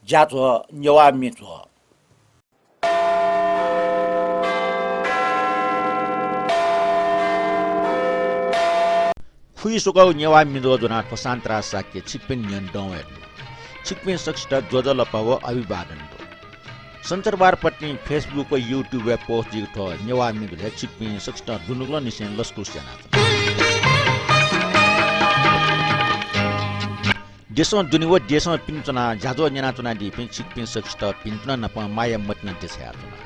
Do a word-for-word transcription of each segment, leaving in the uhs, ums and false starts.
ज्याझ्वः नेवाः म्ये झ्वः। खुइसुकागु नेवाः म्ये झ्वः ज्वनाः थ्व शान्तराज शाक्य छिकपिनि न्ह्यःने दं वये धुन। छिकपिं सकसित ज्वजलपा व अभिवादन दु। सञ्चरबार पतिं Facebook व YouTube य् post जुइगु थ्व नेवाः म्ये झ्वलय् छिकपिं सकसितं दुनुगलंनिसें लसकुस यानाच्वना। देशं दुने व देशं पिने च्वनाः ज्याझ्वः न्यनाच्वनादीपिं छिकपिं सकसित भिंतुना नाप माया मतिना देछानाच्वना।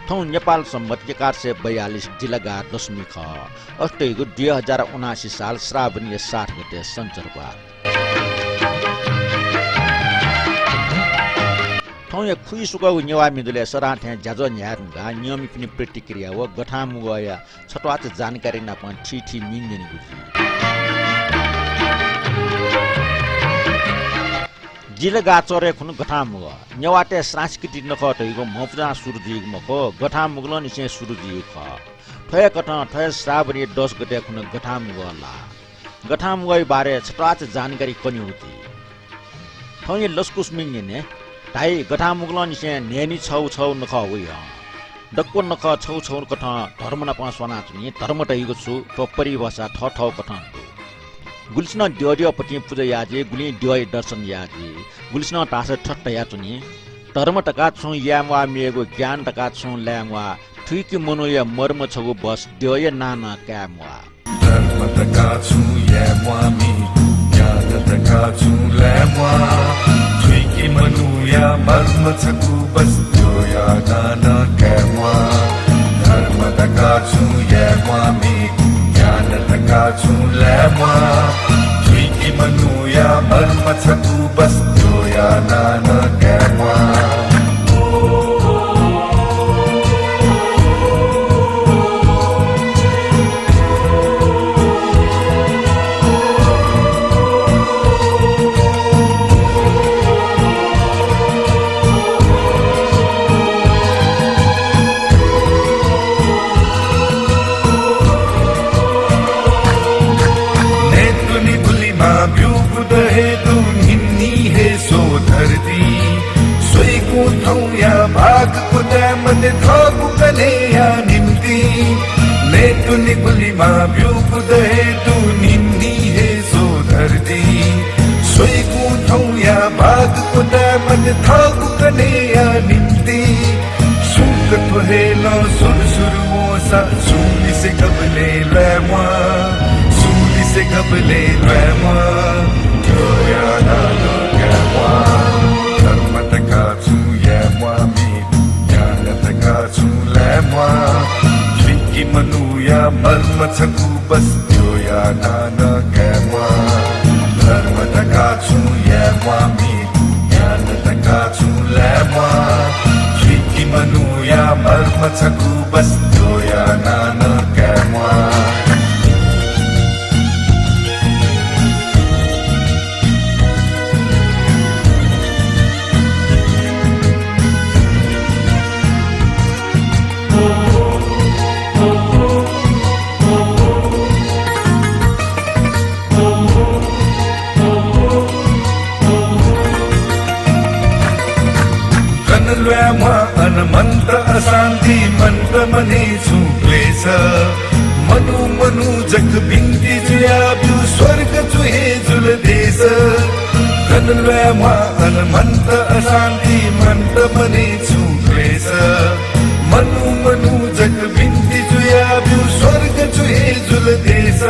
थौं नेपाल संवत् एघार सय बयालिस दिलगाः दशमी खः। अथे धइगु दुई हजार उनासी साल श्रावणया सात गते सञ्चरबार। थौंया खुइसुकागु नेवाः म्ये झ्वलय् सदां थें ज्याझ्वः न्ह्याये धुंकाः न्यंमिपिनि प्रतिक्रिया व गथांमुगःया छत्वाःचा जानकारी नाप थीथी म्ये न्यनेगु जुइ। दिलगाः चःह्रे खुन्हु गथांमुगः। नेवाःतय् सांस्कृतिक नखः धइगु म्हपुजां सुरु जुइगु मखु, गथांमुगलंनिसें सुरु जुइगु खः। थ्व हे कथं थ्व हे श्रावणया दस गते खुन्हु गथांमुगः लाः। गथांमुगःया बारे छत्वाःचा जानकारी कनेगु जुइ। थौंया लसकुस म्ये न्यने। धाइ, गथांमुगलंनिसें न्हय्‌नि छगू छगू नखः वइ हं। दक्व नखः छगू छगू कथं धर्म नाप स्वानाच्वनी। धर्म धइगु छु, थ्व परिभाषा थःथःगु कथं दु। गुलिसिनं द्यः द्यःपतिं पुजा याः जुइ, गुलिं द्यःया दर्शन याः जुइ, गुलिसिनं धाःसा थथे धयाच्वनी, धर्म धकाः छुं याये म्वाः मेगु, ज्ञान धकाः छुं लाये म्वाः, थुइके मनूया मर्म छगू बस, द्यःया नां नं काये म्वाः। धर्म धकाः छुं याये म्वाःमि, ज्ञान धकाः छुं लाये म्वाः। थुइके मनूया मर्म छकू बस, द्यःया नां नं काये म्वाः। धर्म धकाः छुं याये म्वाःमि, ज्ञान धकाः छुं लाये म्वाः। थुइके मनूया मर्म छकू बस, द्यःया नां नं काये म्वाः। नयेत्वने गुलिमा ब्यूगु द हे दु न्हिन्हि हे स्व धरती। स्वइगु थौंया भाग क्वताये मते थःगु कन्हय्‌या निंतिं। नयेत्वने गुलिमा ब्यूगु द हे दु न्हिन्हि हे स्व धरती। स्वइगु थौंया भाग क्वताये मते थःगु कन्हय्‌या निंतिं। सुंक थ्व हे लं सुरु सुरु वंसा, सुं लिसे गबलें ल्वाये म्वाः, सुं लिसे गबलें ल्वाये म्वाः, द्यःया नां नं काये म्वाः। धर्म धकाः छुं याये म्वाःमि, ज्ञान धकाः छुं लाये म्वाः। थुइके मनूया मर्म छकू बस, द्यःया नां नं काये म्वाः। धर्म धकाः छुं याये म्वाःमि, ज्ञान धकाः छुं लाये म्वाः। थुइके मनूया मर्म छकू बस, द्यःया नां नं काये म्वाः। गन ल्वाये म्वाः अन मन्त अशान्ति, मन्त मनय् छुं क्लेश। मनू मनू जक बिन्ति जुयाब्यु, स्वर्ग छु हे जुल देश। गन ल्वाये म्वाः अन मन्त अशान्ति, मन्त मनय् छुं क्लेश। मनू मनू जक बिन्ति जुयाब्यु, स्वर्ग छु हे जुल देश।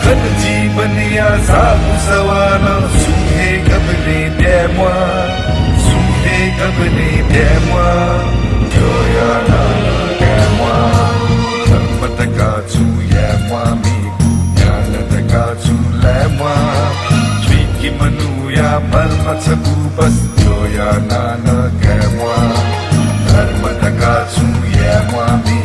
गन जीवनया सागु सवालं सुं हे गबलें ब्याये म्वाः, सुं हे गबलें ब्याये म्वाः, द्यःया नां नं काये म्वाः। धर्म धकाः छुं याये म्वाःमि, ज्ञान धकाः छुं लाये म्वाः। थुइके मनूया मर्म छकू बस, द्यःया नां नं काये म्वाः। धर्म धकाः छुं याये म्वाःमि,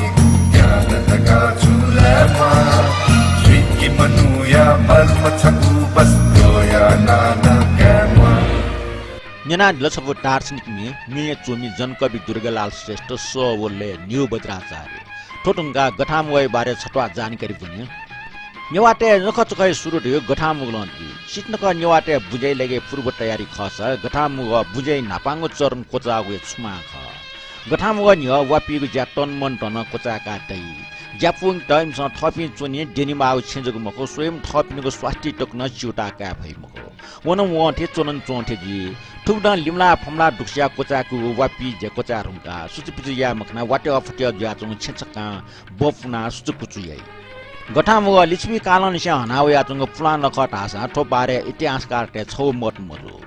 ज्ञान धकाः छुं लाये म्वाः। थुइके मनूया मर्म छकू बस, द्यःया नां नं काये म्वाः। न्यनादिल छपु दार्शनिक म्ये, म्ये च्वमि जनकवि दुर्गालाल श्रेष्ठ, सः व लय न्ह्यू बज्राचार्य। थ्व धुंकाः गथांमुगःया बारे छत्वाः जानकारी ब्वने। नेवाःतय् नखःचखःया सुरु धइगु गथांमुगलं जुइ। सित नखः नेवाःतय् बुँज्याया लागि पूर्व तयारी खःसा गथांमुगः बुँज्याया न्हापांगु चरण क्वचाःगु हे छुमां खः। गथांमुगः न्ह्यः वापीगु ज्या तनमन धनं क्वचाय्काः दइ। ज्या पूवंकेत इमिसं थःपिं च्वने द्यनेमाःगु छेँ जक मखु, स्वयं थःपिनिगु स्वास्थ्य तक नं च्यूताः काये फइ मखु। वनं वं थें, च्वनं च्वं थें जुइ। थुकथं लिमलाः फमलाः दुगुसिया क्वचाय्कूगु वापी ज्या क्वचाये धुंकाः सुचुपिचु याये मखनाः वात्याः फुत्याः जुयाच्वंगु छेँ छकां बँ पुनाः सुचुकुचु याइ। गथांमुगः लिच्छवि कालंनिसें हना वयाच्वंगु पुलां नखः धाःसां थ्व बारे इतिहासकारतय् छगू मत मजू।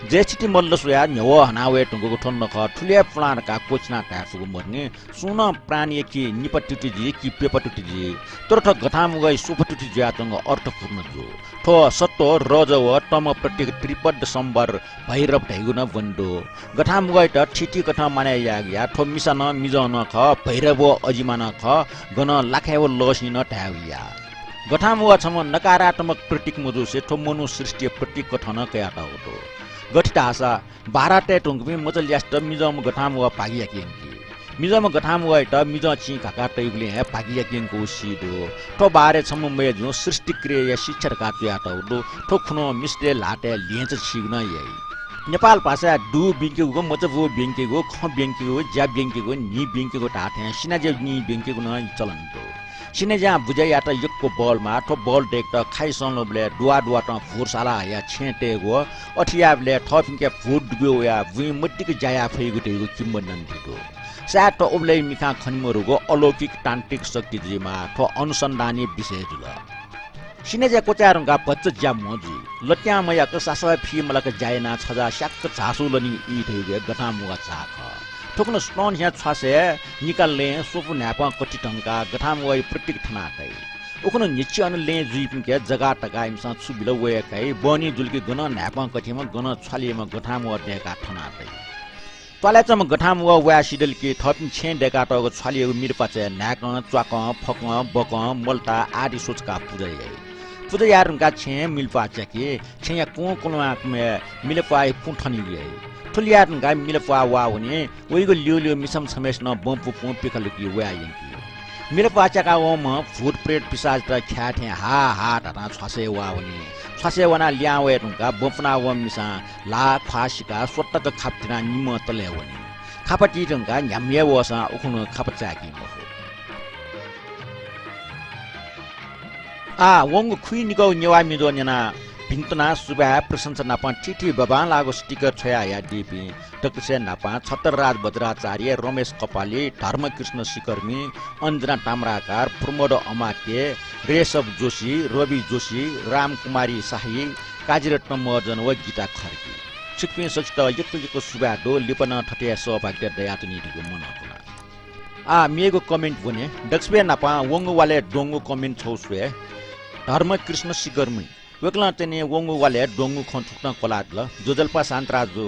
ज्येष्ठतिमल्ल स्वयाः न्ह्यवः हना वये धुंकूगु थ्व नखः थुलि हे पुलां धकाः क्वःछिनाः धाये फुगु मदुनि। सुं नं प्राणीया कि निपा तुति जुइ कि प्यपा तुति जुइ, तर थ्व गथांमुगःया स्वपा तुति जुयाच्वंगु अर्थपूर्ण जू। थ्व सत्व, रज व तम प्रतीक त्रिपद संवर भैरव धइगु नं ब्वने दु। गथांमुगःयात थीथी कथं मानय् यायेगु या। थ्व मिसा नं मिजं नं खः, भैरव व अजिमा नं खः, गनं लाखाय् व लःसिं नं धायेगु या। गथांमुगः छम्ह नकारात्मक प्रतीक मजुसे थ्व मनू सृष्टिया प्रतीक कथं नं कयातःगु दु। गथे धाःसा बारा तये धुंकूपिं मचा ल्यासेत मिजंम्ह गथांमुगः भागि याके यंकी। मिजंम्ह गथांमुगःयात मिजं चिं घाकाः तइगुलिं हे भागि याके यंकूगु सी दु। थ्व बारे छम्ह मय्जुं सृष्टिक्रियाया शिक्षा धकाः च्वयातःगु दु। थ्व खुन्हु मिस्तय् ल्हातय् ल्हेंचा छीगु नं याइ। नेपाल भाषाय् दु ब्यंकेगु, मचाबू ब्यंकेगु, खँ ब्यंकेगु, ज्या ब्यंकेगु, न्हि ब्यंकेगु धाःथें सिनाज्या न्हि ब्यंकेगु नं चलन दु। सिनाज्यां बुज्या यायेत यक्व बल माः। थ्व बल दय्केत खाइ संलुबलय् दुवाः दुवातं भुर साला हयाः छेँय् तयेगु, अथे याःबलय् थःपिंके भूत दुब्यू वयाः बुँइ मदिक्क ज्या याये फइगु धइगु किंवदन्ती दु। शायद थ्व उबलय् मिखां खने मरुगु अलौकिक तान्त्रिक शक्ति जुइमाः। थ्व अनुसन्धानया विषय जुल। सिनाज्या क्वचाये धुंकाः भचा ज्या म्हो जुइ। लत्यां मयाक सासः फि मलाक ज्या यानाः छजाः स्याक्क झासु लनी ई धइगु हे गथांमुगः झाः खः। थुकथं सुथंनिसें छ्वासय् निका लँय् स्वपु न्हाय्पं कथि धंकाः गथांमुगःया प्रतीक थनातइ। उखुन्हु न्हिच्छि अन लँय् जुइपिंके जगाः तकाः इमिसं छु बिल व हे काइ। बहनी जुल कि गनं न्हाय्पं कथीम्ह, गनं छ्वालीम्ह गथांमुगः दय्काः थनातइ। त्वालय् च्वंम्ह गथांमुगः वाये सिधल कि थःपिं छेँय् दय्कातःगु छ्वालीयागु मिलपाचय् न्हाय्कं, च्वाकं, फकं, बकं, मलता आदि स्वचुकाः पुजा याइ। पुजा याये धुंकाः छेँय् मिलपाः च्याकी। छेँया कुंकुलुवां कुमय् मिलपाःया पुँ थनीगु याइ। थुलि याये धुंकाः मिलपाः वाः वनी। वइगु ल्यूल्यू मिसाम्ह छम्हय्सिनं बँपुपुं पिखा लुकी वयाः यंकी। मिलपाः च्याका वंम्ह भूत प्रेत पिशाचत ख्याये थें हा हा धातां छ्वासय् वाः वनी। छ्वासय् वनाः लिहां वये धुंकाः बँ पुना वंम्ह मिसां ल्हाः ख्वाः सिकाः स्वतक खापा तिनाः निम्ह तलय् वनी। खापा ती धुंकाः न्ह्याम्ह हे वःसां उखुन्हु खापा चाय्की मखु। आः, वंगु खुइनिकःगु नेवाः म्येज्वः न्यनाः भिन्तुना सुभाय् प्रशंसा नापं थीथी बाबांलाःगु sticker छ्वया हयादीपिं दकलय् न्हापां छत्रराज वज्राचार्य, रमेश कपाली, धर्मकृष्ण सिकर्मी, अञ्जना ताम्राकार, प्रमोद अमात्य, ऋषभ जोशी, रवि जोशी, रामकुमारी शाही, काजीरत्न महर्जन व गीता खड्गी। छिकपिं सकसित यक्व यक्व सुभाय् दु। लिपा नं थथे हे सहभागिता दयाच्वनी धइगु मनंतुना। आः, मेगु comment ब्वने। दकलय् न्हापां वंगु वालय् द्वंगु comment छगू स्वये। धर्मकृष्ण सिकर्मी। वय्कलं चाहिँ वंगु वालय् द्वंगु खँ थुकथं क्वलादिल। ज्वजलपा शान्तराज जु,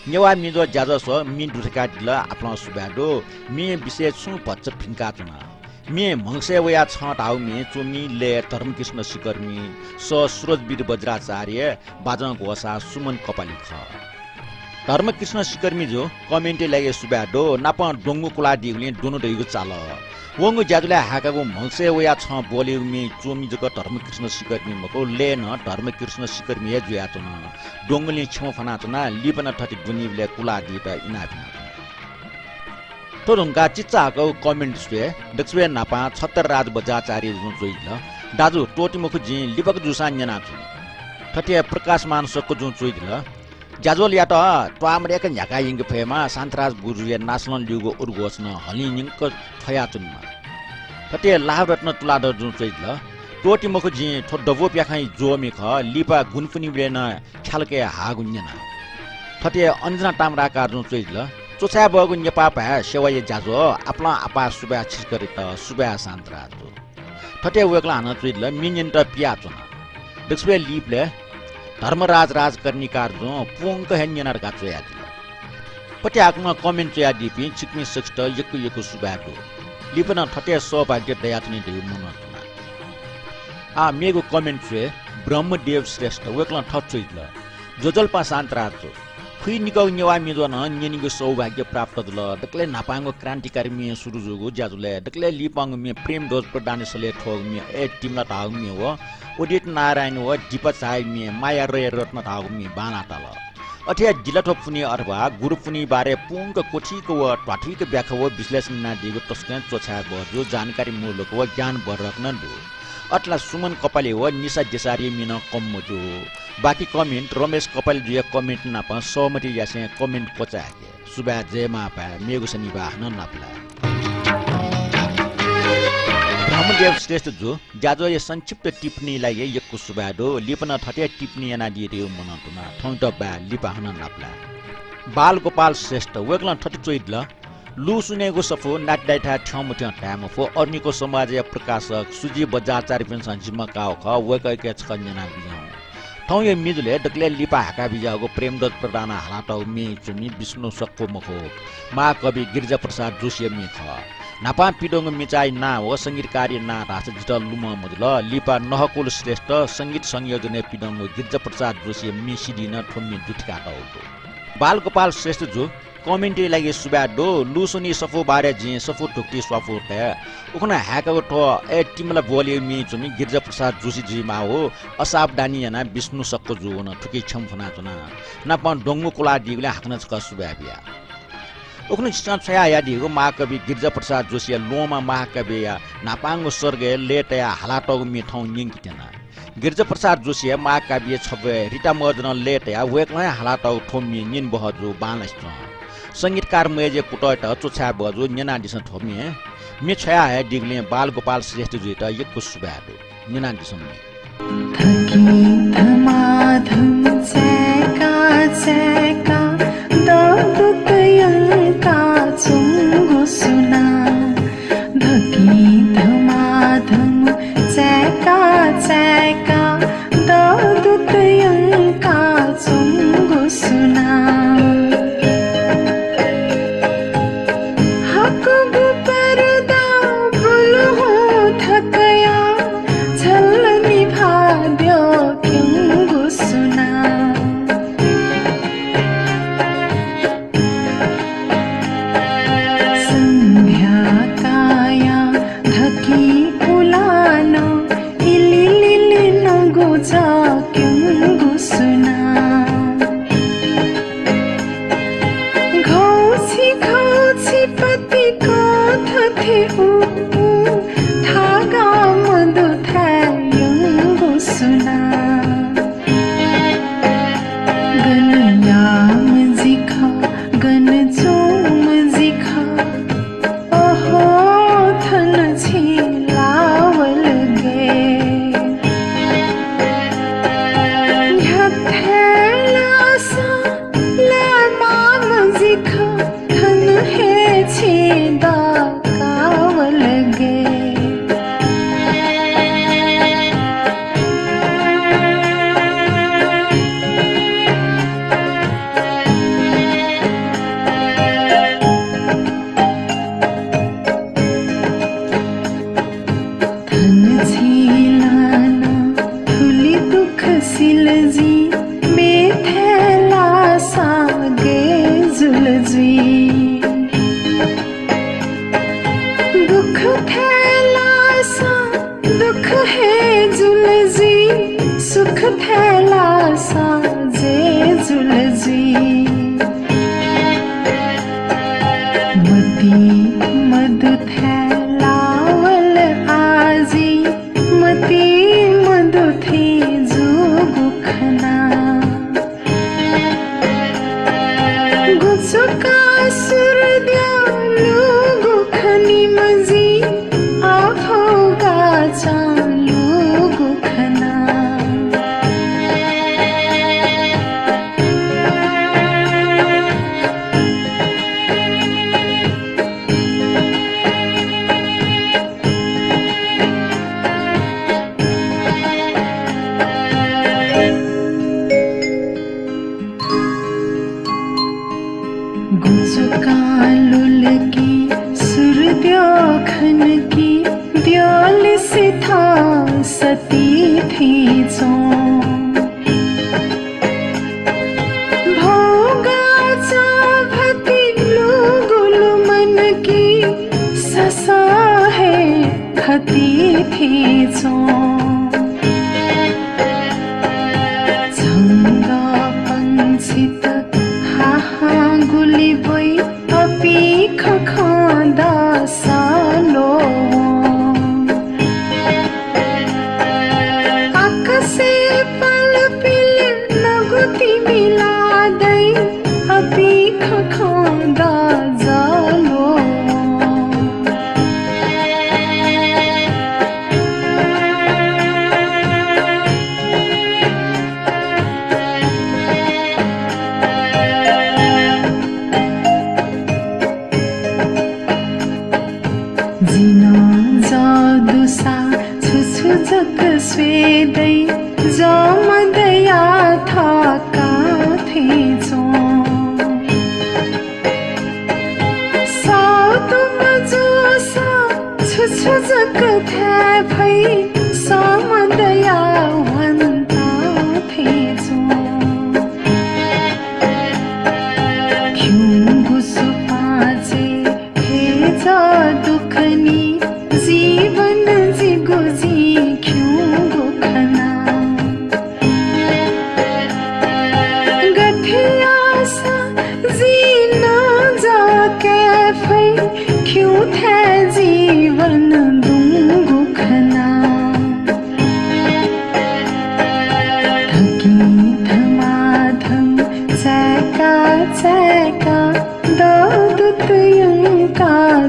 नेवाः म्येज्वः ज्याझ्वलय् म्ये दुथ्याकादिल, आपालं सुभाय् दु। म्येया विषय छुं भचा भिंकाच्वना। म्ये म्हगसय् वयाः छं धाःगु म्ये च्वमि लय् धर्मकृष्ण सिकर्मी, सः सुरजवीर वज्राचार्य, बाजं घोषा सुमन कपाली खः। धर्मकृष्ण सिकर्मी जु, comment-य् लागि सुभाय् दु, नापं द्वंगु क्वलादीगुलिं द्वनु धइगु चाल। वंगु ज्याझ्वलय् हाय्कागु म्हगसय् वयाः छं ब्वलीगु म्ये च्वमि जक धर्मकृष्ण सिकर्मी मखु, लय् नं धर्मकृष्ण सिकर्मी हे जुयाच्वन। द्वंगुलिं क्षमा फ्वनाच्वना, लिपा नं थथे द्वनीबलय् क्वलादीत इनाप यानाच्वना। थ्व धुंकाः चिचाहाकःगु comment स्वये। दकलय् न्हापां छत्रराज वज्राचार्य जुं च्वइदिल, दाजु त्वःति मखु, जिं लिपा जूसां न्यनाच्वने। थथे प्रकाशमान सक्क जुं च्वइदिल, ज्याझ्वलयात त्वाःमदय्क न्ह्याकाः यंके फयेमा, शान्तराज गुरुजुया नासलं ल्यूगु उद्घोषणं हलिं न्यंक थ्वयाच्वनेमा। थथे लाभरत्न तुलाधर जुं च्वइदिल, त्वःति मखु, जिं थ्व दबू प्याखं ज्वःमि खः, लिपा गुनपुनिबलय् नं ख्यालकय् हाःगु न्यना। थथे अञ्जना ताम्राकार जुं च्वइदिल, च्वछाय् बहःगु नेपाः भाय् सेवाया ज्याझ्वः, आपालं आपाः सुभाय् छिकपिन्त, सुभाय् शान्तराज जु। थथे वय्कलं हानं च्वइदिल, म्ये न्यनेत पियाच्वना। दकलय् लिपलय् धर्मराज राजकर्णिकार जुं पूवंक हे न्यना धकाः च्वयादिल। पत्याःकनं comment च्वयादीपिं छिकपिं सकसित यक्व यक्व सुभाय् दु। लिपा नं थथे सहभागिता दयाच्वनी धइगु मनंतुना। आः, मेगु comment स्वये ब्रह्मदेव श्रेष्ठ, वय्कलं थथे च्वइदिल, ज्वजलपा शान्तराज जु, खुइनिकःगु नेवाः मिजं नं न्यनीगु सौभाग्य प्राप्त जुल। दकलय् न्हापांगु क्रान्तिकारी म्ये सुरु जूगु ज्याझ्वलय् दकलय् लिपांगु म्ये प्रेमध्वज प्रधानया सलय् थ्वःगु म्ये ए तिमला धाःगु म्ये व उदित नारायण व दीपा झाया म्ये माया रयरत्न धाःगु म्ये बांलाः ताल। अथे हे दिलाथ्व पुन्हि अथवा गुरु पुन्हि बारे पूंक क्वथीक व ध्वाथुइक व्याख्या व विश्लेषण यानादीगु तसकं च्वछाये बहःजू, जानकारीमूलक व ज्ञानवर्धक नं दु। अथे ला सुमन कपाली व निशा देशारीया म्ये नं कम मजू। बाकी comment रमेश कपालीजुया comment नाप सहमति यासें comment क्वचाय्के। सुभाय्, जय मांभाय्, मेगु शनिबाः हानं नापलाये। ब्रह्मदेव श्रेष्ठजु, ज्याझ्वःया संक्षिप्त टिप्पणी लागि यक्व सुभाय् दु। लिपा नं थथे टिप्पणी यानादी धइगु मनं तुना। थौंयात बाय्, लिपा हानं नापलाये। बालगोपाल श्रेष्ठ, वय्कलं थथे च्वयादिल, लुँ सुनेगु सफू नातिदाइथाय् थ्यंमथ्यं धाये मफु। अरनिको समाजया प्रकाशक सुजि बज्राचार्यपिन्सं जिम्मा काःगु खः, वय्कःयाके छकः न्यनाबिज्याहुँ। थौंया मिजलय् दकलय् लिपा हाका बिज्याःगु प्रेमध्वज प्रधानं हालातःगु म्येइ च्वमि विष्णु सक्व मखु, महाकवि गिरिजाप्रसाद जोशीया म्ये खः। न्हापां पिदंगु मिचाया नां व संगीतकारया नां धाःसा जितः लुमं मजुल। लिपा नहकुल श्रेष्ठ संगीत संयोजनय् पिदंगु गिरिजाप्रसाद जोशीया म्ये सिडी नं थ्व म्ये दु थिकातःगु दु। बालगोपाल श्रेष्ठजु, comment-या लागि सुभाय् दु। लुँ सुनेगु सफू बारे जिं सफू धुकुति स्वापू तये। उखुन्हु हाय्कागु थ्व ए तिमला बोलीया म्येइ च्वमि गिरिजाप्रसाद जोशी जुइमाःगु असावधानी यानाः विष्णु सक्व जूवन, थुकी क्षमा फ्वनाच्वना। नापं द्वंगु कुलादीगुलिं हाकनं छकः सुभाय् बिया। उखुन्हु झीसं छ्वयाहयादीगु महाकवि गिरिजाप्रसाद जोशीया ल्वहंम्ह महाकाव्यया न्हापांगु सर्गय् लय् तयाः हालातःगु म्ये थौं न्यंके त्यना। गिरिजाप्रसाद जोशीया महाकाव्य छब्वय् रिता महर्जनं लय् तयाः वय्कलं हे हालातःगु थ्व म्ये न्यने बहःजू, बांलासे च्वँ। संगीतकार मय्जुया कुतःयात च्वछाये बहःजू, न्यनादिसँ थ्व म्ये। म्ये छ्वयाहयादीगुलिं बालगोपाल श्रेष्ठजुयात यक्व सुभाय् दु। न्यनादिसँ म्ये। धकिं धमाधम चय्का चय्का दःदुत यंका च्वंगु सुनां। धकिं धमाधम चय्का चय्का दःदुत यंका च्वंगु सुनां। हाकुगु पर्दा बुलुहुँ थकया झल्ल निभाः द्यः क्यंगु सुनां।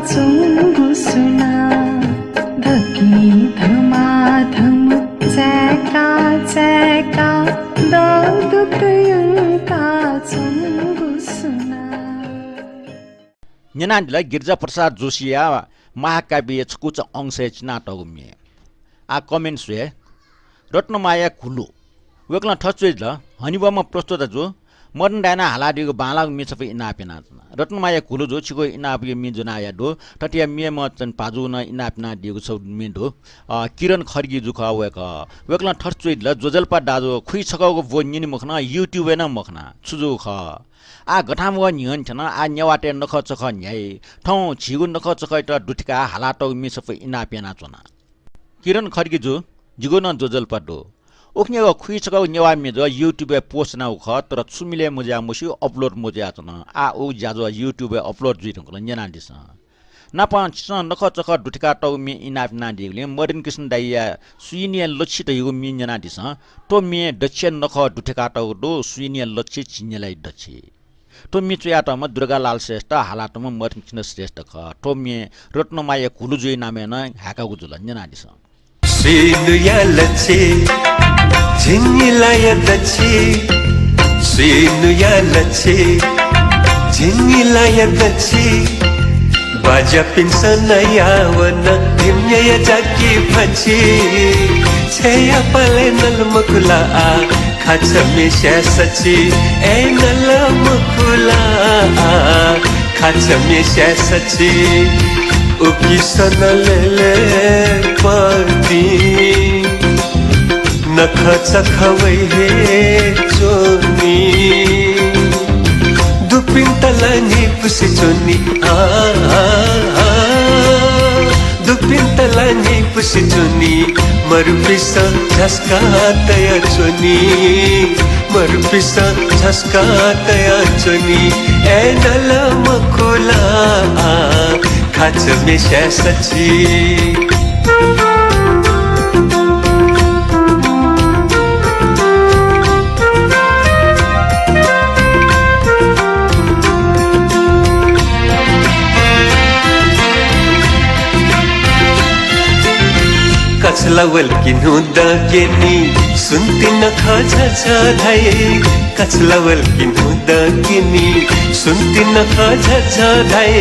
च्वंगु सुना, धकिं धमाधम चाय्‌का चाय्‌का दौदुत यंका च्वंगु सुना। न्यनादिल गिरिजा प्रसाद जोशीया महाकाव्यया छकूचा अंशय् चिनातःगु म्ये। आः comment स्वये। रत्नमाया घुलु। वय्‌कलं थथे च्वयादिल, हनेबहःम्ह प्रस्तोता जु, मदन दाइनं हालादीगु बांलाःगु म्ये छपु इनाप यानाच्वना। रत्नमाया घुलु जु, छिगु इनापया म्ये ज्वनाहया दु। थथे मेम्ह च्वने भाजु नं इनाप यानादीगु छगू म्ये दु। अ, किरण खड्गी जु खः वय्‌कः। वय्‌कलं थथे च्वयादिल, ज्वजलपा दाजु, खुइछकःगु ब्व न्यने मखना, YouTube-य् नं मखना। छु जूगु खः? आः गथांम्वः न्ह्यःने थ्यन, आः नेवाःतय् नखःचखः न्ह्याइ। थौं झीगु नखःचखःयात दुथ्याकाः हालातःगु म्ये छपु इनाप यानाच्वना। किरण खड्गी जु, जिगु नं ज्वजलपा दु। उखुन्हुयागु खुइछकःगु नेवाः म्ये जु YouTube-य् post यानागु खः, तर छु मिलय् मजुयाः मस्यू, upload मजुयाच्वन। आः उगु ज्याझ्वः YouTube-य् upload जुइ धुंकल, न्यनादिसँ। नापं छिसं नखःचखः दुथ्याकातःगु म्ये इनाप यानादीगुलिं मदन कृष्ण दाइया सुइनिया लच्छी धइगु म्ये न्यनादिसँ। थ्व म्ये दच्छिया नखः दुथ्याकातःगु दु, सुइनिया लच्छी झिंन्यालाया दच्छी। थ्व म्ये च्वयातःम्ह दुर्गालाल श्रेष्ठ, हालातःम्ह मदन कृष्ण श्रेष्ठ खः। थ्व म्ये रत्नमाया घुलु जुया नामय् नं हाय्‌कागु जुल, न्यनादिसँ। सुइनिया लच्छी, झिंन्यालाया दच्छी, सुइनिया लच्छी, झिंन्यालाया दच्छी। बाज्यापिन्सं नयावन धिमन्याया जाकि भछि। छेँया पालय् नल मखु ला आः, खाछ म्ये स्याये सछि, ए नल मखु ला आः, खाछ म्ये स्याये सछि। उकिसं लय्‌लय् पति नखःचखः वइ हे च्वनी। दुपिन्त ला न्हिपुसे च्वनी, आ, आ, आ। दुपिन्त ला न्हिपुसे च्वनी, मरुपिसं झस्का तया च्वनी। मरुपिसं झस्का तया च्वनी, ए नल मखु ला आः, खाछ म्ये स्याये सछि। कछला वल कि न्हूदँ क्यनी, सुन्ति नखः झझ धाइ। कछला वल कि न्हूदँ क्यनी, सुन्ति नखः झझ धाइ।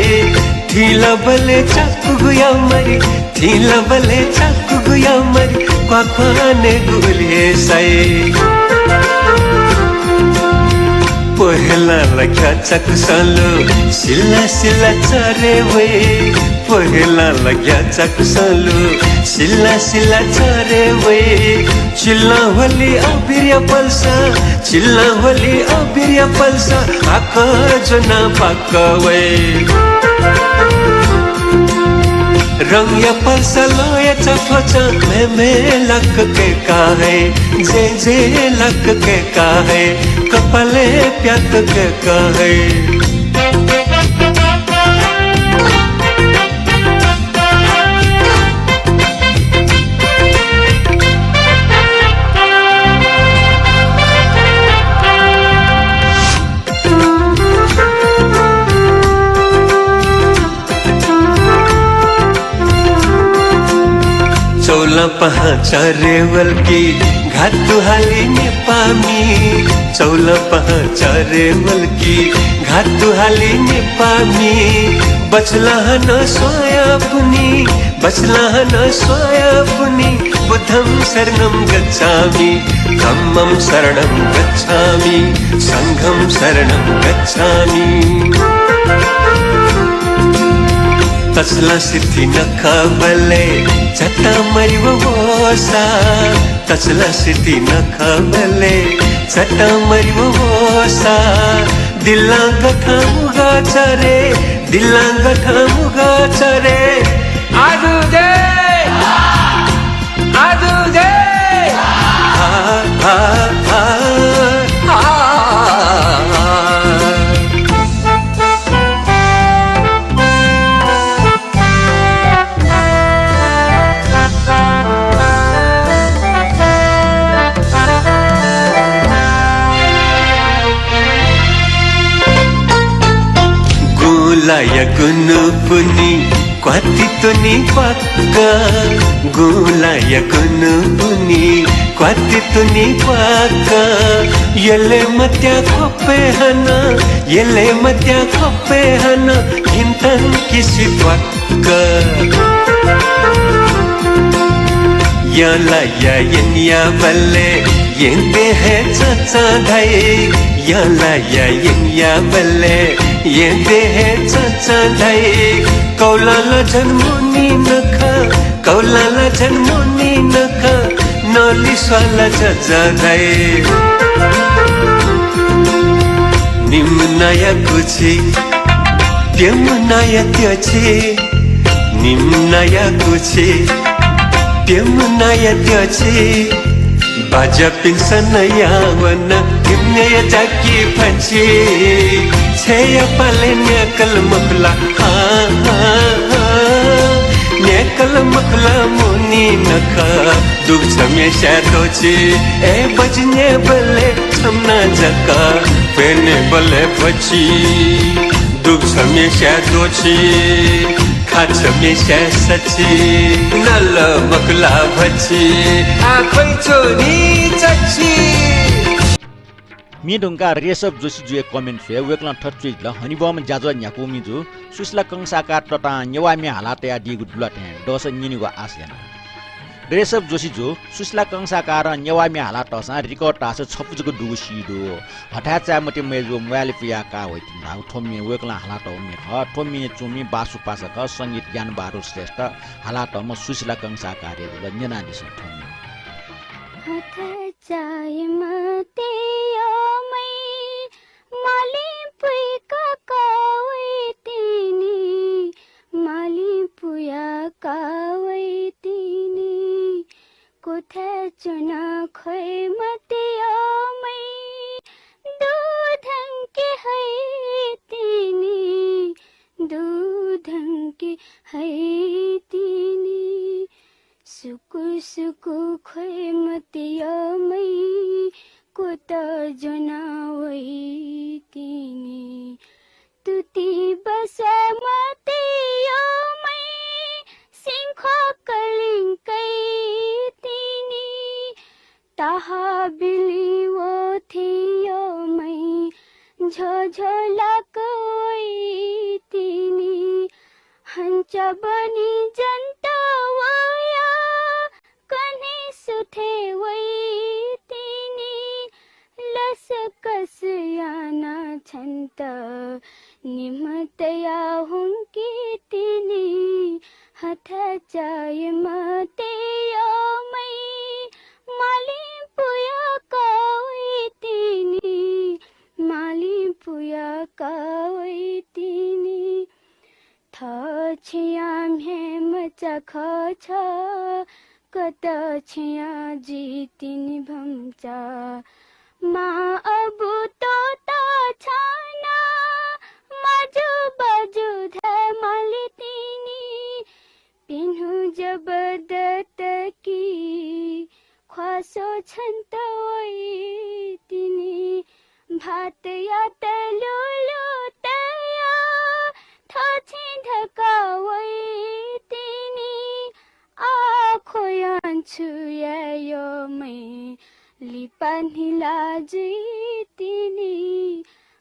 थिंलाबलय् चाकुगुया मरि, थिंलाबलय् चाकुगुया मरि, क्वाक्वानेगु उलि हे साइ। पोहेलां लग्या चाकुसं लु, सिला सिला चरे वइ। पोहेलां लग्या चाकुसं लु, सिला सिला चरे वइ। चिल्लां ह्वली अबिरया पल्सा, चिल्लां ह्वली अबिरया पल्सा, आकः ज्वनाः पाकः वइ। रंगया पल्सा लःया चाथ्वचां, म्हें म्हें लाक कय्‌का हइ, जँय् जँय् लाक कय्‌का हइ, कपालय् प्यात कय्‌का हइ। चौलां पाहां चरे वल कि घातु हाली नेपाःमि। चौलां पाहां चरे वल कि घातु हाली नेपाःमि। बछ्लां हानं स्वयापुनि, बछ्लां हानं स्वयापुनि। बुद्धं शरणं गच्छामि, धम्मं शरणं गच्छामि, संघं शरणं गच्छामि। तछ्लां सिथि नखःबलय् झतां मरि वःसा, तछ्लां सिथि नखःबलय् झतां मरि वःसा। दिलां गथां मुगा चरे, दिलां गथां मुगा चरे। आजु दे, आजु दे। आ, आ, आ, आ। गुँलाया गुनुपुनि क्वाति तुनि क्वाक्क, गुँलाया कुनु पुनि, क्वाति तुनि क्वाक्क, यले मत्या ख्वपय् हानं, यले मत्या ख्वपय् हानं, घिंतंकिसि क्वाक्क। यंलाया यंयाबलय् येँतय् हे चच्चं धाइ, यंलाया यंयाबलय् येँतय् हे चच्चं धाइ। कौलां ला झन मोनी नखः, कौलां ला झन मोनी नखः, नलिस्वां ला झझ धाइ। निम्ह नाया कुछि, प्यम्ह नाया त्यछि, निम्ह नाया कुछि, प्यम्ह नाया त्यछि। बाज्यापिन्सं नया वन, निम्हया जाकि भछि। छेँया पालय् न्याकल मखु ला, हाँ, हाँ, हाँ। न्याकल मखु ला मोनी नखः, दुगु छम्हेस्यां द्वःछि। ए बज्याःबलय् छम्ह नां जक, प्यनेबलय् भछि। दुगु छम्हेस्यां द्वःछि, खा छम्हेस्यां सछि। नल मखु ला भछि, आः ख्वइ च्वनी चछि। म्ये धुंकाः ऋषभ जोशी जुया comment स्वयाः वय्कलं थथे च्वयादिल, हनेबहःम्ह ज्याझ्वः न्ह्याकूमि जु सुशीला कंसाकार ततां नेवाः म्ये हाला तयादीगु दु ला थें दःसा न्यनेगु आश याना। ऋषभ जोशी जु सुशीला कंसाकारं नेवाः म्ये हाला तःसां record धाःसा छपु जक दुगु सी दु। हथाय् चाये मते मय्जु म्वायेले पुयाः का वइतिनि धाःगु थ्व म्ये वय्कलं हाला तःगु म्ये खः। थ्व म्ये च्वमि बासु पासा खः, संगीत ज्ञान बहादुर श्रेष्ठ, हाला तःम्ह सुशीला कंसाकार हे जुल। न्यनादिसँ थ्व म्ये। हथाय् चाये मते यःम्हय्, मालिं पुयाः का वइतिनि, मालिं पुयाः का वइतिनि। क्वथाय् च्वनाः ख्वये मते यःम्हय्, दुगु धंके हइतिनि, दुगु धंके हइतिनि। सुकु सुकु ख्वये मते यःम्हय्, क्वतः ज्वनाः वइतिनि। तुति बस्वाये मते यःम्हय्, सिंख्वाः कलिं कइतिनि। ताहाः बिलिं वःथें यःम्हय्, झ्वःझ्वः लाक वइतिनि। हन्चा बनिं जन्त वयाः कन्हय् सुथय् वइतिनि। लसकस यानाः छन्त निम्ह तयाः हुंकेतिनि। हथाय् चाये मते यःम्हय्, मालिं पुयाः का वइतिनि, मालिं पुयाः का वइतिनि। थः छेँया म्ह्याय्मचा खः छ, कतः छेँया जुइतिनि भम्चा। मां अबु तोता छाना, माजु बजु धाये मालितिनि। पिन्हु जबरदस्त कि ख्वासो छन्त वइतिनि। भातयात लुलु तयाः थःछेँ धकाः वइतिनि। आः ख्वयां छु याये यःम्हय्, लिपा न्हिला जुइतिनि।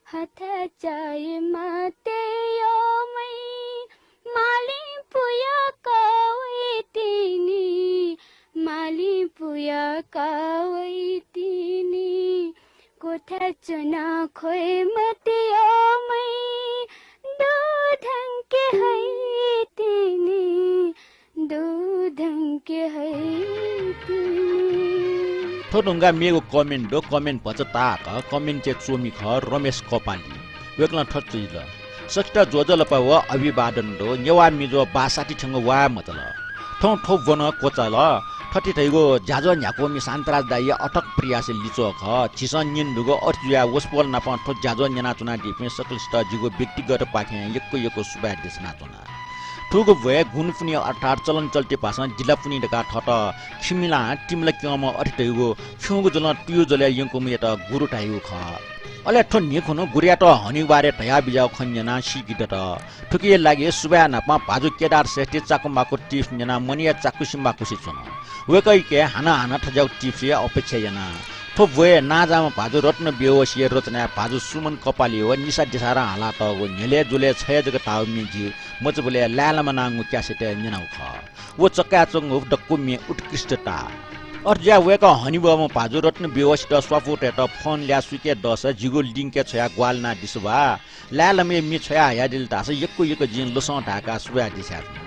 हथाय् चाये मते यःम्हय्, मालिं पुयाः का वइतिनि, मालिं पुयाः का वइतिनि। क्वथाय् च्वनाः ख्वये मते यःम्हय्, दुगु धंके हइतिनि, दुगु धंके हइतिनि। थ्व धुंकाः मेगु comment दु, comment भचा ताहाकः, comment-य् च्वमि खः रमेश कपाली। वय्कलं थथे च्वयादिल, सकसित ज्वजलपा व अभिवादन दु। नेवाः म्ये जू बासाति थ्यंगु वाये मजल। थौं थ्व ब्वनं क्वचाल। थथे धइगु ज्याझ्वः न्ह्याकूमि शान्तराज दाइया अथक प्रयासया लिच्वः खः। झीसं न्यने धुंकूगु अथे जुयाः वसपोल नाप थ्व ज्याझ्वः न्यनाच्वनादीपिं सकलसित जिगु व्यक्तिगतपाखें यक्व यक्व सुभाय् देछानाच्वना। थुगु भ्वय् गुणपुनि अर्थात् चलनचल्ती भाषां दिलापुनि धकाः थःत खिमिलां तिमिला क्यंम्ह अथे धइगु खिउँगु जलं तुयु जलय् यंकूम्हयात गुरु धाइगु खः। अले थ्व न्हिखुन्हु गुरुयात हनीगु बारे धयाबिज्याःगु खँ न्यनाः सीके दत। थुकिया लागि सुभाय् न्हापां भाजु केदार श्रेष्ठी चाकुमाकु tips न्यनाः मनया चाकुसि माकुसि च्वन। वय्कःयाके हानं हानं थज्याःगु tips या अपेक्षा याना। थ्व भ्वय् नांजाःम्ह भाजु रत्न बेहोशीया रचनाय् भाजु सुमन कपाली व निशा देसारं हालातःगु न्ह्यलय् ज्वलय् छय् जक धाःगु म्ये जि मचाबलय् लाय्‌लामा नांगु क्यासेटय् न्यनागु खः। व चक्काय् च्वंगु दक्व म्ये उत्कृष्टता। अथे जुयाः वय्कः हनेबहःम्ह भाजु रत्न बेहोशीत स्वापू तयेत फोन ल्याः सुइके दःसा जिगु link-य् छ्वयाः ग्वाहालि यानादिसँ वा। लाय्‌लामाया म्ये छ्वया हयादिल धाःसा यक्व यक्व जिं लसं धाय्‌काः सुभाय् देछाये धुन।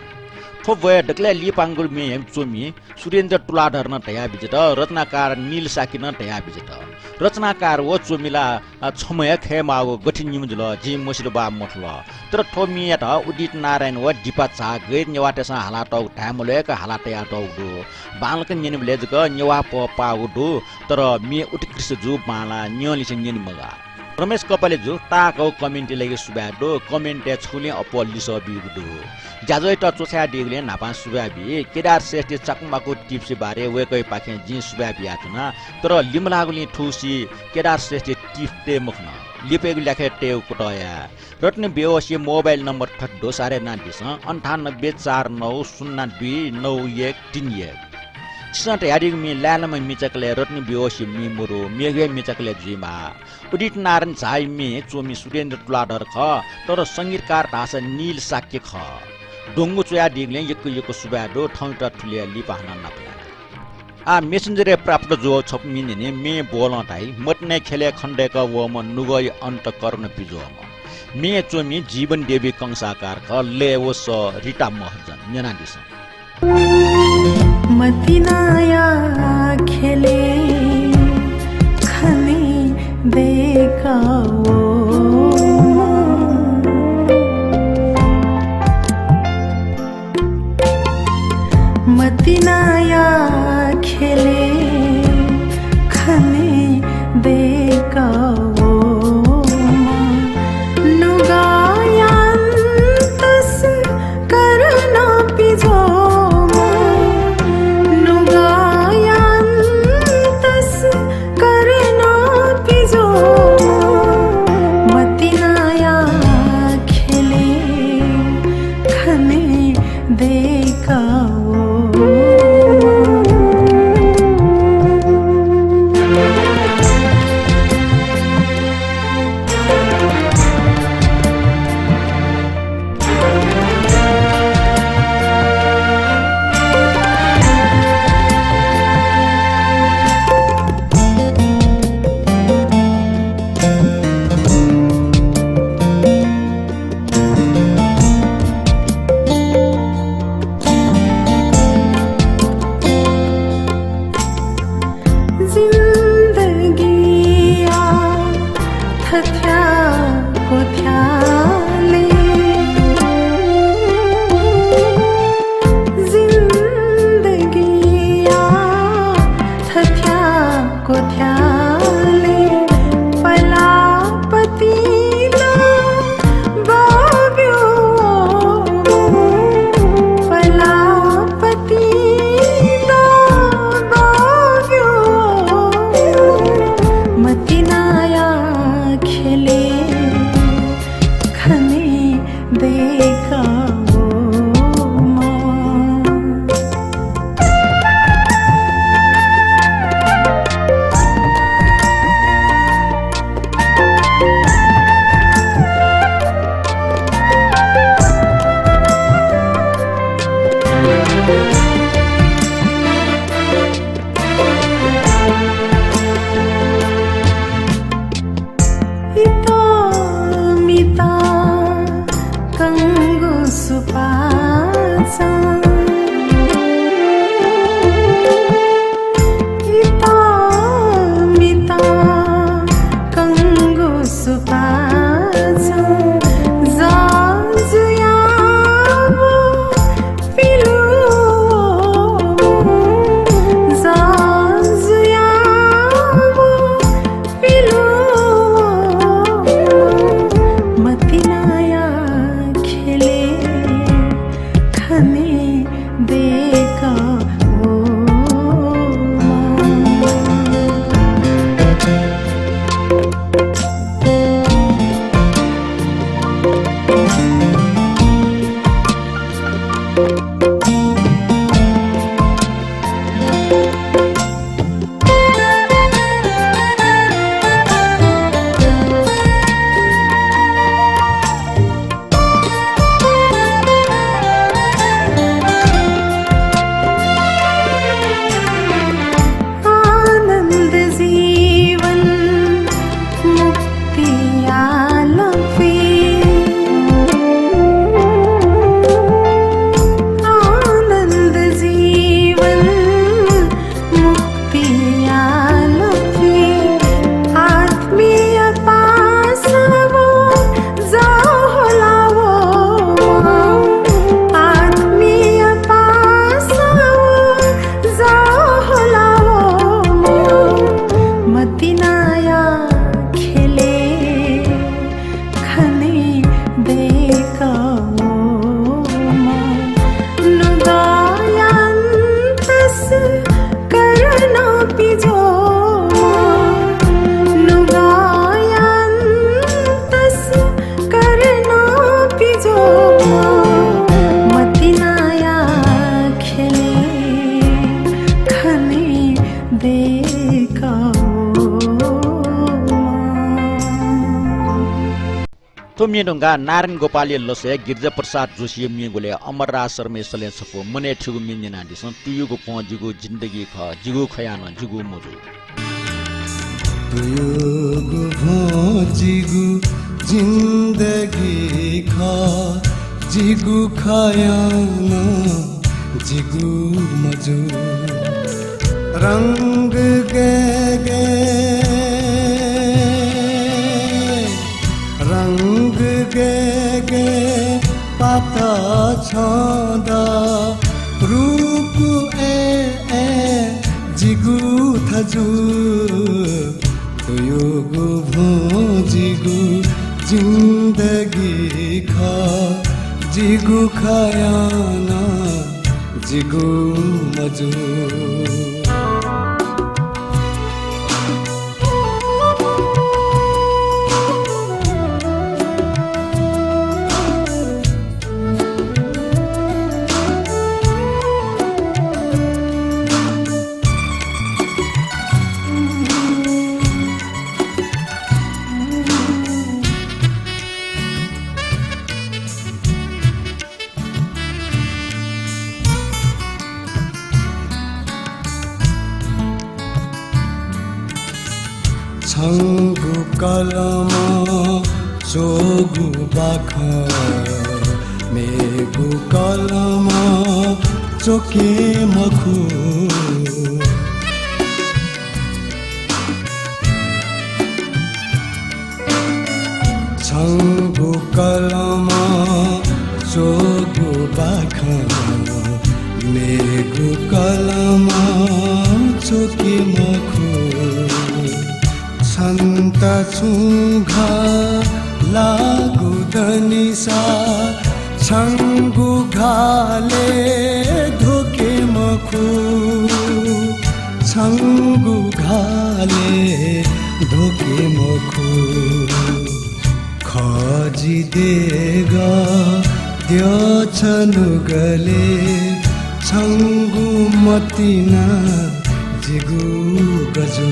थ्व भ्वय् दकलय् लिपांगु म्ये च्वमि सुरेन्द्र तुलाधरं धयाबिज्यात, रचनाकार नील शाक्यं धयाबिज्यात। रचनाकार व च्वमि ला, अ, छम्ह हे खयेमाःगु गथे निम्ह जुल, जिं मसिल वा मथुल। तर थ्व म्येयात उदित नारायण व दीपा झां गैर नेवाःतय्‌सं हालातःगु धाये मल्वय्‌क हाला तयातःगु दु। बांलाक न्यनेबलय् जक नेवाः पः पाःगु दु, तर म्ये उत्कृष्ट जू बांलाः न्यंलिसे न्यने मगाः। रमेश कपालेजु ताःहाकःगु comment-या लागि सुभाय् दु। Comment-य् छगुलिं अप्वः लिसः बीगु दु। ज्याझ्वःयात च्वछायादीगुलिं न्हापां सुभाय् बी। केदार श्रेष्ठी चाकुमाकु tips-या बारे वय्कःयापाखें जिं सुभाय् बियाच्वना, तर लिमलाःगुलिं थुगुसी केदार श्रेष्ठी tips तये मखन। लिपायागु ल्याखय् तयेगु कुतः याये। रत्न बेहोशीया mobile number थथे दु, सारे यानादिसँ, अन्ठानब्बे चार नौ शून्य दुई नौ एक तीन एक। छिसं धयादीगु म्ये लाय्‌लामा म्ये चाकलय् रत्न बेहोशीया म्ये मदु, मेगु हे म्ये चाकलय् जुइमाः। उदित नारायण झाया म्ये च्वमि सुरेन्द्र तुलाधर खः, तर संगीतकार धाःसा नील शाक्य खः। द्वंगु च्वयादीगुलिं यक्व यक्व सुभाय् दु, थौंयात थुलि हे लिपा हानं नापलाये। आः Messenger-य् प्राप्त जूगु छपु म्ये न्यने, म्ये ब्वलं धाइ, मतिनाया ख्यलय् खनेदय्‌कः वःम्ह नुगःया अन्तःकरण पिज्वःम्ह। म्ये च्वमि जीवन देवी कंसाकार खः, लय् व सः रिता महर्जन। न्यनादिसँ। मतिनाया ख्यलय् खने दय्‌कः वःम्ह। मतिनाया ख्यलय् खने दय्‌कः वःम्ह। नुगःया अन्तस करणं पिज्वःम्ह, नुगःया अन्तस करणं पिज्वःम्ह, मतिनाया ख्यलय् खने दय्‌कः वःम्ह। जिन्दगिया थथ्याक्व थ्यालय्, जिन्दगिया थथ्याक्व थ्यालय् पलापतिं नं बब्यू, पलापतिं नं बब्यू, मतिनाया ख्यलय् खने दय्‌कः वःम्ह। इतःमितः कंगु सुपाँचं, इतःमितः कंगु सुपाँचं, जा जुयाव पिलु, जा जुयाव पिलु, पिया लफी, आनन्द जीवन मुक्तिया लफी, आत्मीय पासावो जहोलावो, आत्मीय पासावो जहोलावो, मतिनाया ख्यले खने दय्‌कावःम्ह नुगःया अन्तस करणं पिज्वःम्ह, नुगःया अन्तस करणं पिज्वःम्ह मतिनाया ख्यले खने दय्‌कावःम्ह। थ्व म्ये धुंकाः नारायण गोपालया लसय् गिरिजा प्रसाद जोशीया म्ये ग्वलय् अमरराज शर्माया सलय् छपु मनय् थ्यूगु म्ये न्यनादिसँ। तुयुगु भ्वं जिगु जिन्दगी खः, जिगु खयां नं जिगु मजू। तुयुगु भ्वं जिगु जिन्दगी खः, जिगु खयां नं जिगु मजू। रंग गय् गय्, रंग गय् गय् पात छंद रूप अय् अय् जिगु थजु। तुयुगु भ्वं जिगु जिन्दगी खः, जिगु खयां नं जिगु मजू। छंगु कलमं च्वःगु बाखं मेगु कलमं च्वके मखु। छंगु कलमं च्वःगु बाखं मेगु कलमं च्वके मखु। छन्त छुं घाः लाःगु दनिसा छंगु घालय् ध्वके मखु। छंगु घालय् ध्वके मखु। खः जि देगः द्यः छ नुगलय् छंगु मतिना जिगु गजु।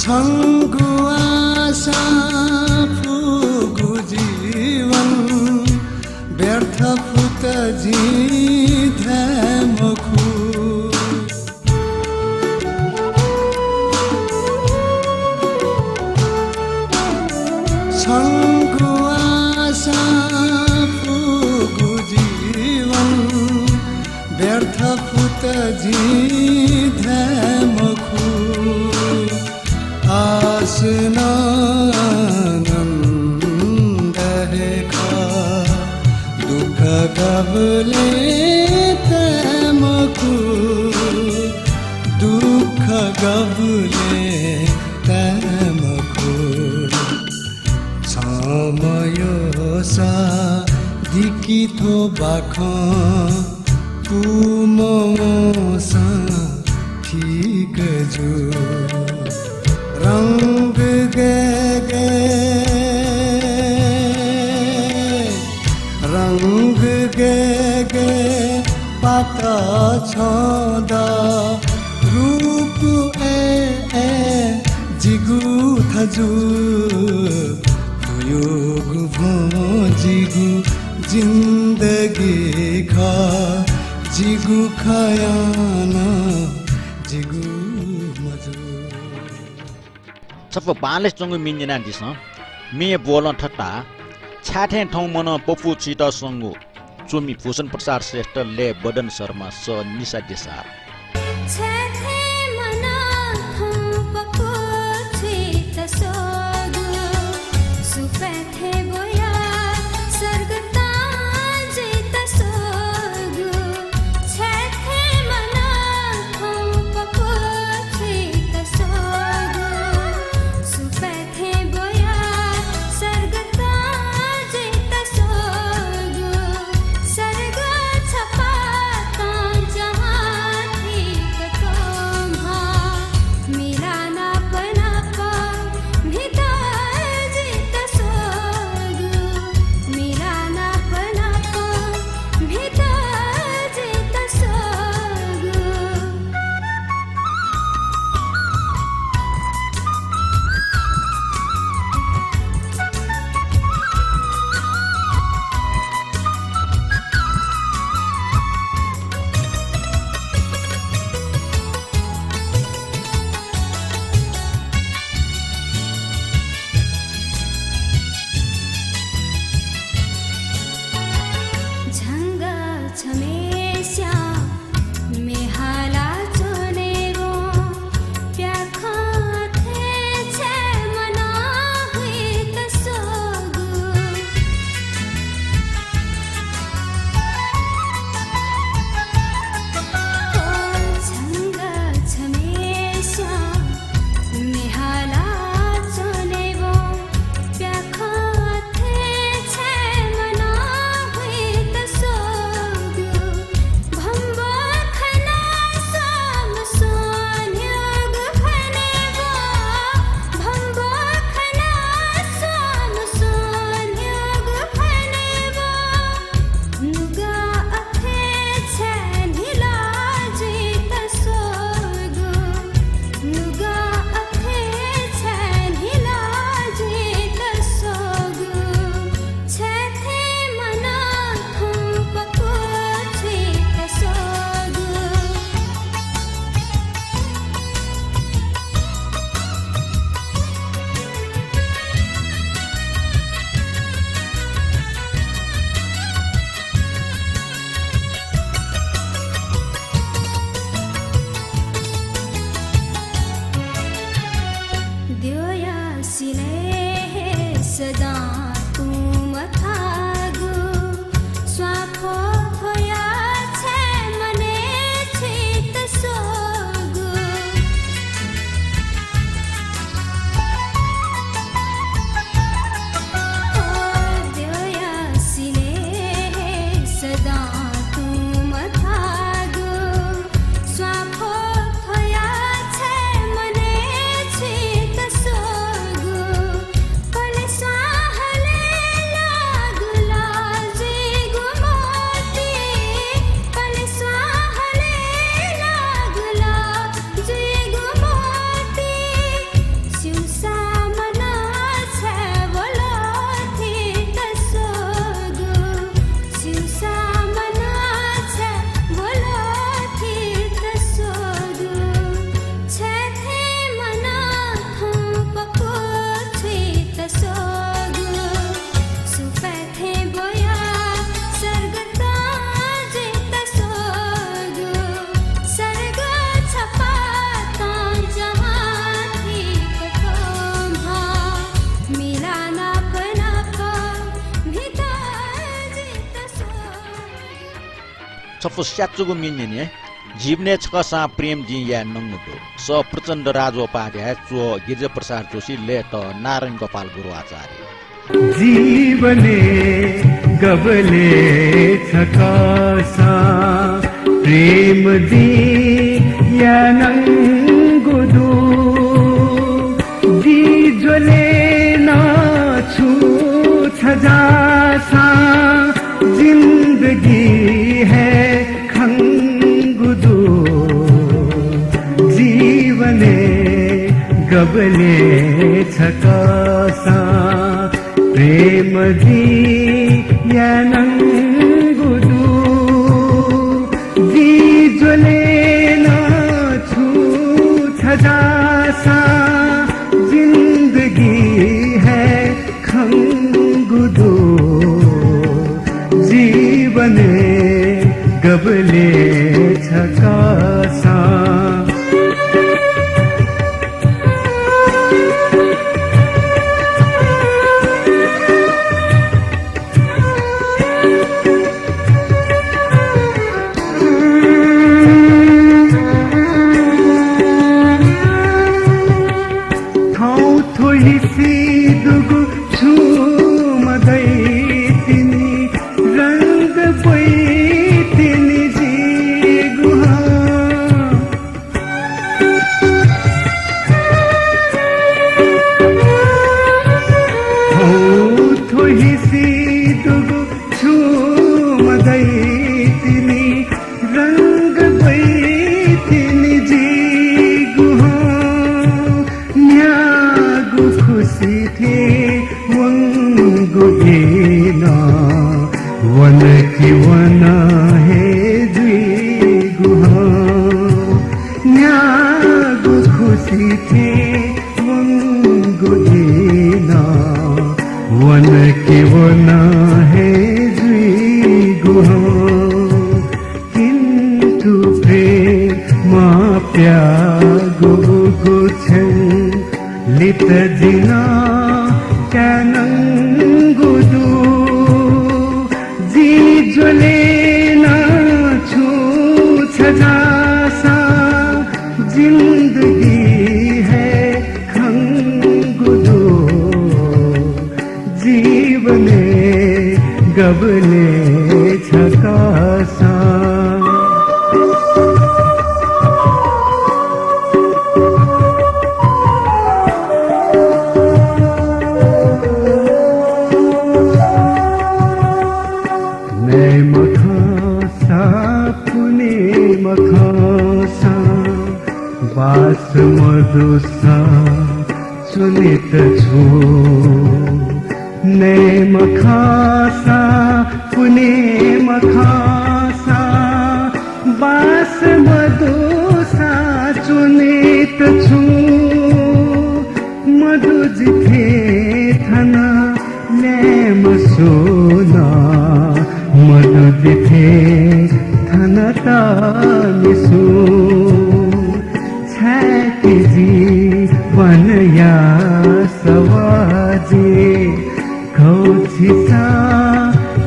छंगु आशां फुगु जीवन व्यर्थ फुत जिं धाये मखु। छंगु आशां फुगु जीवन व्यर्थ फुत जिं धाये मखु। आश नं आनन्द हे खः, दुःख गबलें ताये मखु, दुःख गबलें ताये मखु। छम्ह मयःसा दिकि थ्व बाखं पूम्ह वंसां ठीक जू। रंग गय् छदा रूप ए ए जिगु थजु, तुयुगु भ्वं जिगु जिन्दगी खः, जिगु खयां नं जिगु मजु। छपु बांलासे च्वंगु म्ये न्यनादिसँ। म्ये ब्वलं थथे धाः, छाय् थें थौं मनं पपू छुइत स्वंगु। च्वमि भूषण प्रसाद श्रेष्ठ, लय् बदन शर्मा, सः निशा देसार। छाय् थें मनं थौं पपू छुइत स्वंगु, सुपाँय् थें ब्वयाः सर्गतं जुइत स्वंगु। छाय् थें मनं थौं पपू छुइत स्वंगु, सुपाँय् थें ब्वयाः सर्गतं जुइत स्वंगु। सर्ग छपातं जहां थीक थ्व म्ह मिलाः नाप नाप म्हितः जुइत स्वंगु, मिलाः नाप नाप म्हितः जुइत स्वंगु। झंगः छम्हेस्यां म्ये हाला च्वनेवं प्याखं थें छाय् मनं हुइत स्वंगु। ओ झंगः छम्हेस्यां म्ये हाला च्वनेवं प्याखं थें छाय् मनं हुइत स्वंगु। भम्बः खनाः स्वां मस्वं न्ह्यःगु खनेवं, भम्बः खनाः स्वां मस्वं न्ह्यःगु खनेवं नुगः अथे छाय् न्हिला जुइत स्वंगु, नुगः अथे छाय् न्हिला जुइत स्वंगु, छाय् थें मनं थौं पपू छुइत स्वंगु। द्यःया सिलय् हे सदां तुं मथाःगु, स्वां फ्वफ्वया छाय् मनय् छुइत स्वंगु। ओ द्यःया सिलय् हे सदां तुं मथाःगु, स्वां फ्वफ्वया छाय् मनय् छुइत स्वंगु। पलेस्वां हलय् लाःगु ला जुइगु मति, पलेस्वां हलय् लाःगु ला जुइगु मति, स्यूसा मनं छाय् ब्वलं थीत स्वःगु, स्यूसा मनं छाय् ब्वलं थीत स्वःगु, छाय् थें मनं थौं पक्व छुइत स्वःगु, सुपाँय् थें ब्वयाः सर्गतं जुइत स्वःगु, सर्ग छपातं जहां थीत थ्व म्ह मिलाः नाप नाप म्हितः जुइत स्वःगु। छपु स्याच्वगु म्ये न्यने। जीवनय् छकःसां प्रेम जिं याये नंगु दु। सः प्रचण्ड राजोपाध्याय, च्वः गिरिजा प्रसाद जोशी, लय् तः नारायण गोपाल गुरुआचार्य। जीवनय् गबलय् छकःसां प्रेम जिं याये नंगु दु। जि ज्वले नं छु छजाःसां जिन्दगी हे खंगु कसां प्रेम जिं यानागु दु। जि ज्वलय् नं छु छ जाःसां जिन्दगी हे खंगु दु। जीवनय् गबलें छकः सां थौं थ्व हिसि दुगु छुं मदइतिनि, रंग ब्वइतिनि जिगु हं। थौं थ्व हिसि दुगु छुं मदइतिनि, रंग ब्वइतिनि जिगु हं। न्यागू खुसि थें वंगु ई नं वन कि वन हे जुइगु हं। न्यागू खुसि थें वंगु ई नं वन कि वन हे जुइगु हं। किन्तु प्रेमं प्याःगु उगु छेँ लित जिं नं कायेनंगु दु। जि ज्वलय् नं छु छ जाःसां जिन्दगी हे खंगु दु। जीवनय् गबलें छकः सां नये मखंसा पुने मखंसा बास मदुसा च्वनेत छु। नये मखंसा पुने मखंसा बास मदुसा च्वनेत छु। मदु जिथें थन ल्याय्म्ह सुं नं, मदु जिथें थन तःमि सुं। छाय् कि जीवनया सवाः जिं खःछिसां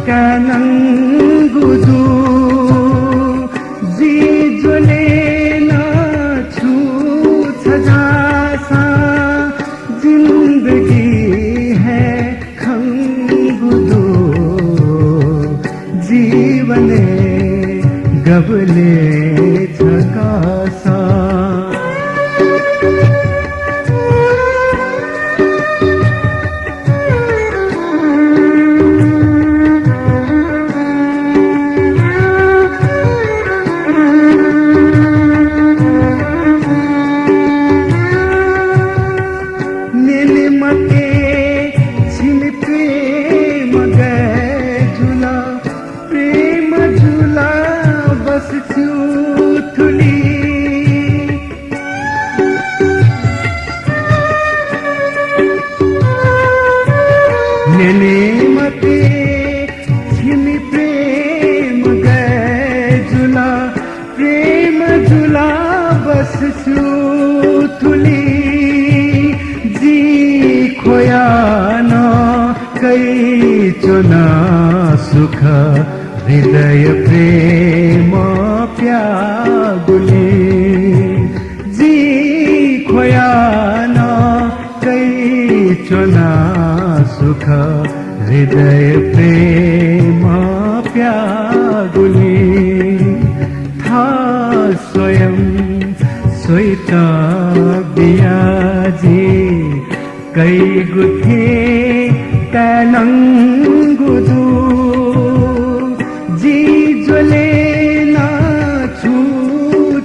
कायेनंगु दु। जि ज्वलय् नं छु छ जाःसां जिन्दगी हे खंगु दु। जीवनय् गबलें छकः सां न्यने मते छिमि प्रेम गय् जुल, प्रेम जुल बस च्यू थुलि। न्यने मते छिमि प्रेम गय् जुल, प्रेम जुल बस च्यू थुलि। जि ख्वया नं कयाच्वना सुख हृदय प्रेमं प्याःगुलिं। जि ख्वया नं कयाच्वना सुख हृदय प्रेमं प्याःगुलिं। थः स्वयं स्वयात बिया जि कइगु थें ताय्‌नंगु दु। जि ज्वलय् नं छु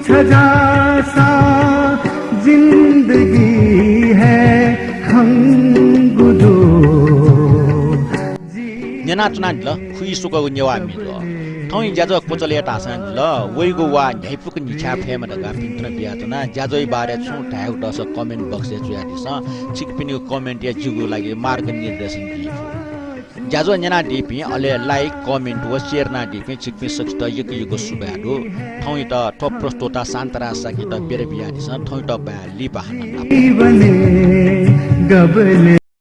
छ जाःसां जिन्दगी हे खं न्यनाच्वनादिल, खुइसुकःगु नेवाः म्ये जुल। थौंया ज्याझ्वः क्वचालय् धाःसां जुल, वइगु वा न्ह्याइपुक न्हिछाय् फयेमा धकाः भिंतुना बियाच्वना। ज्याझ्वःया बारे छुं धायेगु दःसा comment box-य् च्वयादिसँ। छिकपिनिगु comment-या जिगु लागि मार्गनिर्देशन जुइ फु। ज्याझ्वः न्यनादीपिं, अले like, comment व share यानादीपिं छिकपिं सकसित यक्व यक्व सुभाय् दु। थौंयात थ्व प्रस्तोता शान्तराज शाक्ययात बिदा बियादिसँ। थौंयात बाय्, लिपा हानं नाप।